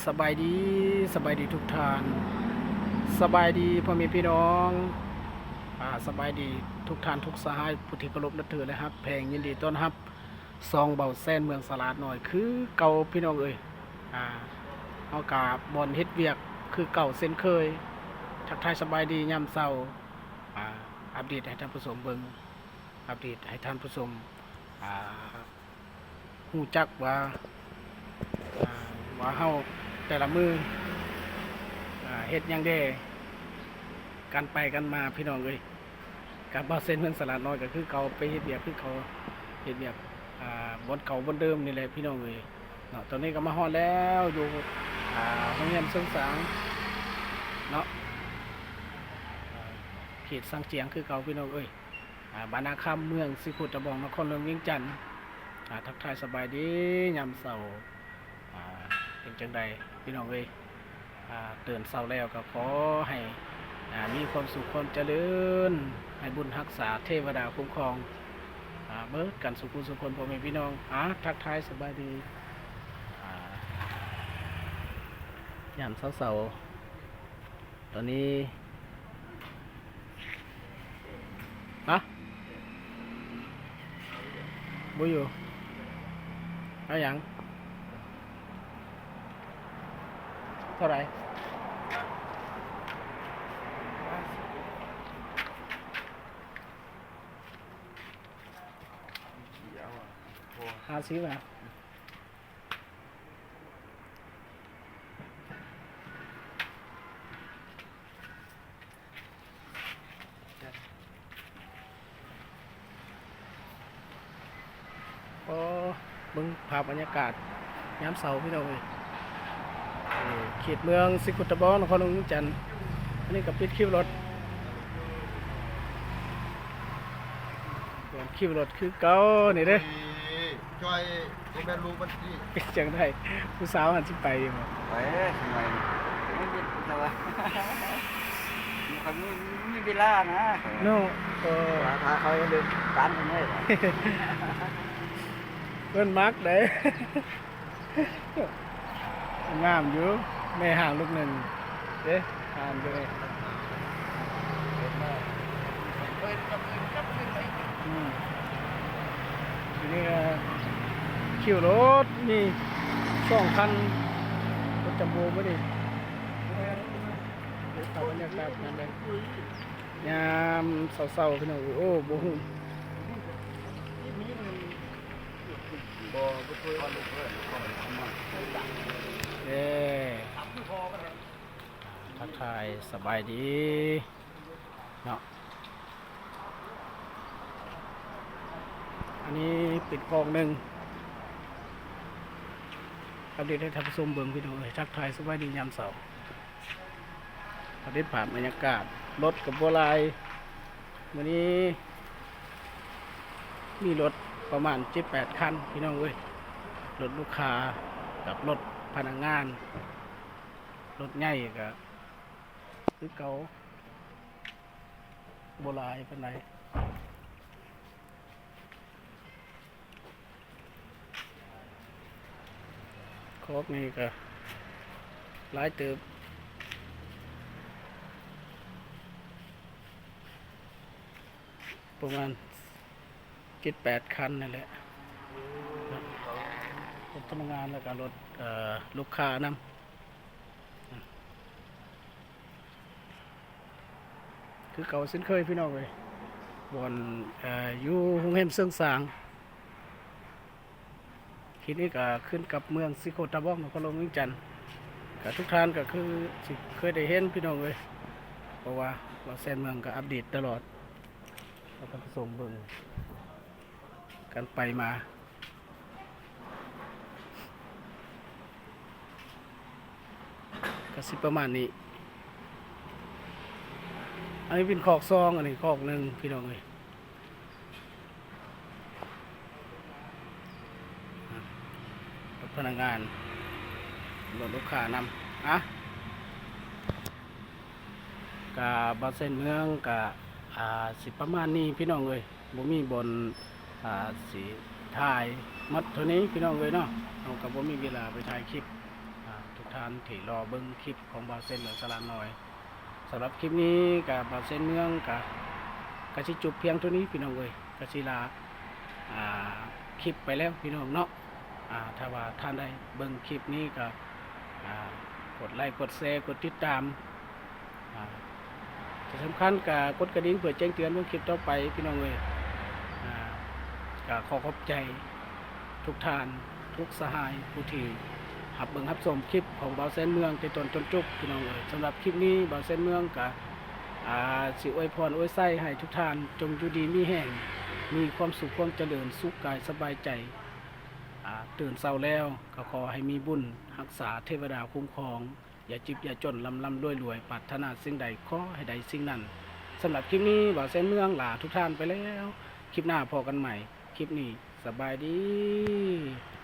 ສະບາຍດີ, ສະບາຍດີທຸກທ່ານ, ສະບາຍດີພໍ່ແມ່ພີ່ນ້ອງ, ອາ, ສະບາຍດີທຸກທ່ານທຸກສະຫາຍ ຜູ້ທີ່ເຄົາລົບນັບຖື ແລະ ຮັກແພງ. ຍິນດີຕ້ອນຮັບຊ່ອງເບົາແຊນເມືອງສະຫຼາດນ້ອຍຄືເກົ່າພີ່ນ້ອງເອີຍ. ອາ, ເຮົາກະບ່ອນເຮັດວຽກຄືເກົ່າເຊັ່ນເຄີຍ, ທັກທາຍສະບາຍດີຍາມເຊົ້າ, ອາ, ອັບເດດໃຫ້ທ່ານຜູ້ຊົມເບິ່ງ, ອັບເດດໃຫ້ທ່ານຜູ້ຊົມ, ອາ, ຮູ້ຈັກວ່າ ອ່າ ວ່າເຮົາແຕ່ລະມື້ ອ່າ ເຮັດຫຍັງແດ່ ກັນໄປກັນມາພີ່ນ້ອງເອີຍ. ກັບເບົາເຊນເມືອງສະຫຼາດນ້ອຍກໍຄືເກົ່າ, ໄປເຮັດວຽກຄືເກົ່າ, ເຮັດວຽກ ອ່າ ບ່ອນເກົ່າບ່ອນເດີມນີ້ແຫຼະພີ່ນ້ອງເອີຍເນາະ. ຕອນນີ້ກໍມາຮອດແລ້ວ ຢູ່ ອ່າ ໂຮງຮຽນເຊີງສາງເນາະ, ເຂດຊາງຈຽງຄືເກົ່າພີ່ນ້ອງເອີຍ. ອ່າ ບ້ານນາຄຳ ເມືອງສີໂຄດຕະບອງ ນະຄອນຫຼວງວຽງຈັນ. ອ່າ ທັກທາຍສະບາຍດີຍາມເຊົ້າ. ອ່າ ເປັນຈັ່ງໃດພີ່ນ້ອງເອີຍ? ອ່າ ຕື່ນເຊົ້າແລ້ວກໍຂໍໃຫ້ ອ່າ ມີຄວາມສຸກຄວາມຈະເລີນ, ໃຫ້ບຸນຮັກສາ ເທວະດາຄຸ້ມຄອງ ອ່າ ເບິດກັນສູ່ຜູ້ສູ່ຄົນ ພໍ່ແມ່ພີ່ນ້ອງ. ອ່າ ທັກທາຍສະບາຍດີ ອ່າ ຍາມເຊົ້າໆ. ຕອນນີ້ ຮະ? ບໍ່ຢູ່. ເອົາຫຍັງ? ເທົ່າໃດ? ຫ້າສິບ ຫວາ? ໂອ້ ເບິ່ງພາບບັນຍາກາດຍາມເຊົ້າພີ່ນ້ອງເອີຍ. ເອີ ເຂດເມືອງສີໂຄດຕະບອງ ນະຄອນຫຼວງວຽງຈັນ. ອັນນີ້ກໍປິດຄິວລົດ ເປັນຄິວລົດຄືເກົ່ານີ້ເດ້. ຈ່ອຍ ບໍ່ແມ່ນລູກມັນຕິ. ເປັນຈັ່ງໃດ ຜູ້ສາວຫັ້ນຊິໄປຢູ່ບໍ່? ໄປ ສະໄໝນີ້ ຍັງເຮັດແຕ່ວ່າ ມັນມີ ມີເວລານະ ເນາະ. ເອີ ຖ້າເຂົາຍັງເດີນຕາມກັນໄດ້ ເພິ່ນມັກເດ້. ງາມຢູ່ ແມ່ຮ້າງລູກໜຶ່ງເດ້ ຮ້າງຢູ່ນີ້. ອືມ ທີນີ້ກໍຄິວລົດມີສອງຄັນ ລົດຈັມໂບ້ມື້ນີ້. ເອົາບັນຍາກາດງາມເດ້ ຍາມເຊົ້າໆ ພີ່ນ້ອງເອີຍ. ໂອ້ ບໍ່ຮູ້ ບໍ່ ບໍ່ເຄີຍ ບໍ່ເຄີຍ ເອີ ທັກທາຍສະບາຍດີເນາະ. ອັນນີ້ເປັນຄອກໜຶ່ງ ອັບເດດໃຫ້ທ່ານຜູ້ຊົມເບິ່ງພີ່ນ້ອງເອີຍ. ທັກທາຍສະບາຍດີຍາມເຊົ້າ. ອັບເດດພາບບັນຍາກາດ ລົດກໍບໍ່ຫຼາຍ ມື້ນີ້ມີລົດປະມານເຈັດແປດຄັນພີ່ນ້ອງເອີຍ. ລົດລູກຄ້າກັບລົດພະນັກງານ ລົດໃຫຍ່ກໍຄືເກົ່າ ບໍ່ຫຼາຍປານໃດ. ຄອກນີ້ກໍຫຼາຍເຕີບ ປະມານເຈັດແປດຄັນນີ້ແຫຼະ ລົດພະນັກງານ ແລ້ວກໍລົດ ເອີ ລູກຄ້ານຳ. ຄືເກົ່າເຊັ່ນເຄີຍພີ່ນ້ອງເອີຍ ບ່ອນ ເອີ ຢູ່ໂຮງແຮມເຊີງສາງ. ຄລິບນີ້ກໍຂຶ້ນກັບເມືອງສີໂຄດຕະບອງ ນະຄອນຫຼວງວຽງຈັນ. ກໍທຸກທ່ານກໍຄືຊິເຄີຍໄດ້ເຫັນພີ່ນ້ອງເອີຍ ເພາະວ່າເບົາແຊນເມືອງກໍອັບເດດຕະຫຼອດ ແລ້ວກໍສົ່ງເບິ່ງ ກັນໄປມາ ກໍຊິປະມານນີ້. ອັນນີ້ເປັນຄອກສອງ ອັນນີ້ຄອກໜຶ່ງ ພີ່ນ້ອງເອີຍ. ລົດພະນັກງານ ລົດລູກຄ້ານຳ. ອະ ກະເບົາແຊນເມືອງກະ ອາ ຊິປະມານນີ້ ພີ່ນ້ອງເອີຍ. ບໍ່ມີບ່ອນ ອາ ຊິຖ່າຍໝົດເທົ່ານີ້ພີ່ນ້ອງເອີຍເນາະ. ເຮົາກໍບໍ່ມີເວລາໄປຖ່າຍຄລິບ ອາ ທຸກ ທ່ານທີ່ລໍເບິ່ງຄລິບຂອງບ່າວເຊນເມືອງສະຫຼານ້ອຍ. ສຳລັບຄລິບນີ້ກະບ່າວເຊນເມືອງກະ ກະຊິຈົບພຽງເທົ່ານີ້ພີ່ນ້ອງເອີຍ, ກະຊິລາ ອ່າ ຄລິບໄປແລ້ວພີ່ນ້ອງເນາະ. ອ່າ ຖ້າວ່າທ່ານໃດເບິ່ງຄລິບນີ້ກະ ອ່າ ກົດໄລ ກົດແຊ ກົດຕິດຕາມ ອ່າ ທີ່ສຳຄັນກະກົດກະດິ່ງເພື່ອແຈ້ງເຕືອນເບິ່ງຄລິບຕໍ່ໄປພີ່ນ້ອງເອີຍ. ອ່າ ກະຂໍຂອບໃຈທຸກທ່ານ ທຸກສະຫາຍ ຜູ້ທີ່ຮັບເບິ່ງຮັບຊົມຄລິບຂອງບ່າວແສນເມືອງແຕ່ຕົ້ນຈົນຈົບພີ່ນ້ອງເອີຍ. ສຳລັບຄລິບນີ້ບ່າວແສນເມືອງກະ ອ່າ ຊິອວຍພອນອວຍໄຊໃຫ້ທຸກທ່ານຈົ່ງຢູ່ດີມີແຮງ ມີຄວາມສຸກຄວາມຈະເລີນ ສຸກກາຍສະບາຍໃຈ. ອ່າ ຕື່ນເຊົ້າແລ້ວກໍຂໍໃຫ້ມີບຸນຮັກສາ ເທວະດາຄຸ້ມຄອງ ຢ່າເຈັບຢ່າຈົນ ລ່ຳໆລວຍໆ ປາດຖະໜາສິ່ງໃດຂໍໃຫ້ໄດ້ສິ່ງນັ້ນ. ສຳລັບຄລິບນີ້ບ່າວແສນເມືອງລາທຸກທ່ານໄປແລ້ວ. ຄລິບໜ້າພໍ້ກັນໃໝ່. ຄລິບນີ້ສະບາຍດີ.